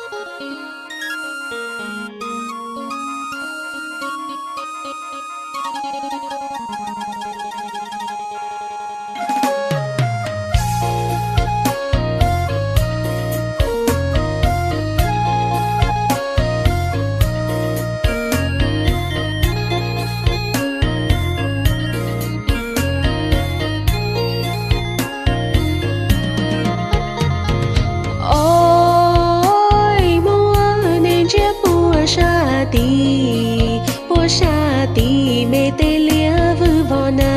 Os, muaj neeg ntsiab puag sab tid, puag sab tid me tej liaj vwj vos na.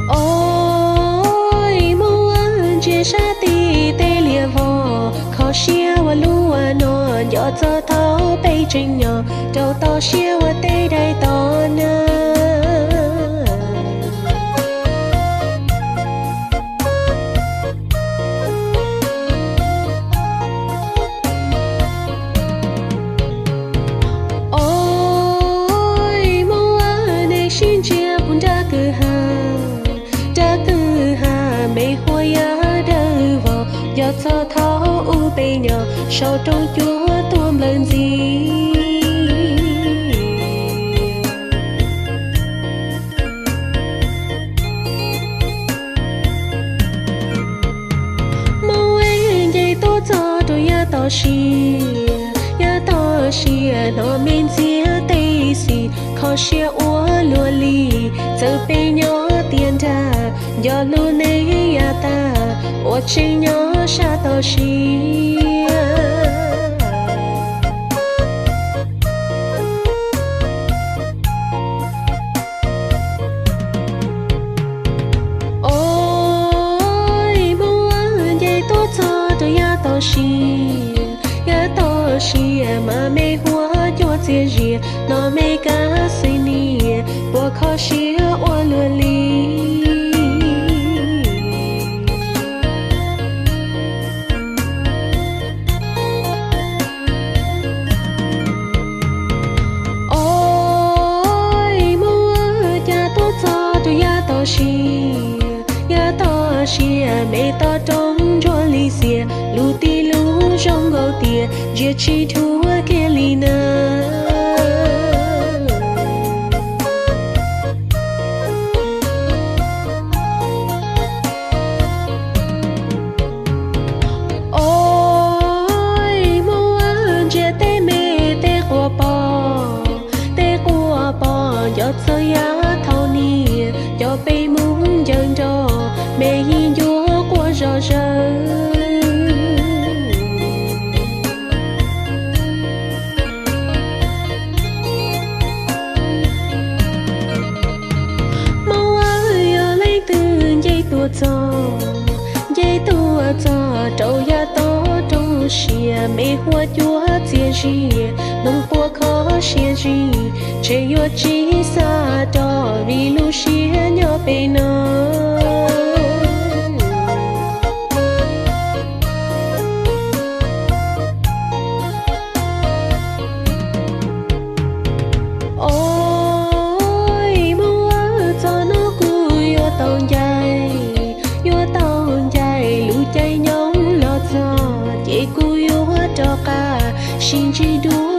Os, muaj ntsia sab tid tej liaj vos, kho siab ua luaj no, nco txog thaum peb tseem nyob, rau toj siab ua tej daim tod na. Os, muaj neeg sib ntsia puag nrab kwj ha, nrab kwj ha me huab yaj dawb vog, nco txog thaum ub peb nyob, sau rooj cuab tuaj nplawm ntxiv. Hmoob es nce tuaj txog rau yav toj siab, yav toj siab hnov me ntxhiab tej xis, kho siab ua luaj li, txawm peb nyob tiaj nrag, nco lub neej yav tag, ua tseeb nyob sab toj siab. Os, Hmoob nce tuaj txog rau yav toj siab, yav toj siab mas me huab cua txias zias, hnov me kab xwm nias, puas kho siab ua luaj li. Os, Hmoob cas tuaj txog rau yav toj siab, yav toj siab me toj roob ntsuab li xiab, lub tib lub zoo nkaus tias ntsia tsis dhuav kiag li na. Os, Hmoob ntsia tej me tej quas pos, tej quas pos nco txog yav thaum niam, cov peb mus ncaws nroj, me yig ncuav quaj zom zaws. Hmoob yog leej twg nce tuaj txog, nce tuaj txog rau yav toj roob siab, me huab cua txias zias, hnoos puas kho siab zim, ntshe yuav tsis xav rov vim lub siab nyob pem no. Os, Hmoob txog no kuv yuav tau ncaim, yuav tau ncaim lub caij nyoog los txog, ces kuv yuav rov qab sib ntsib dua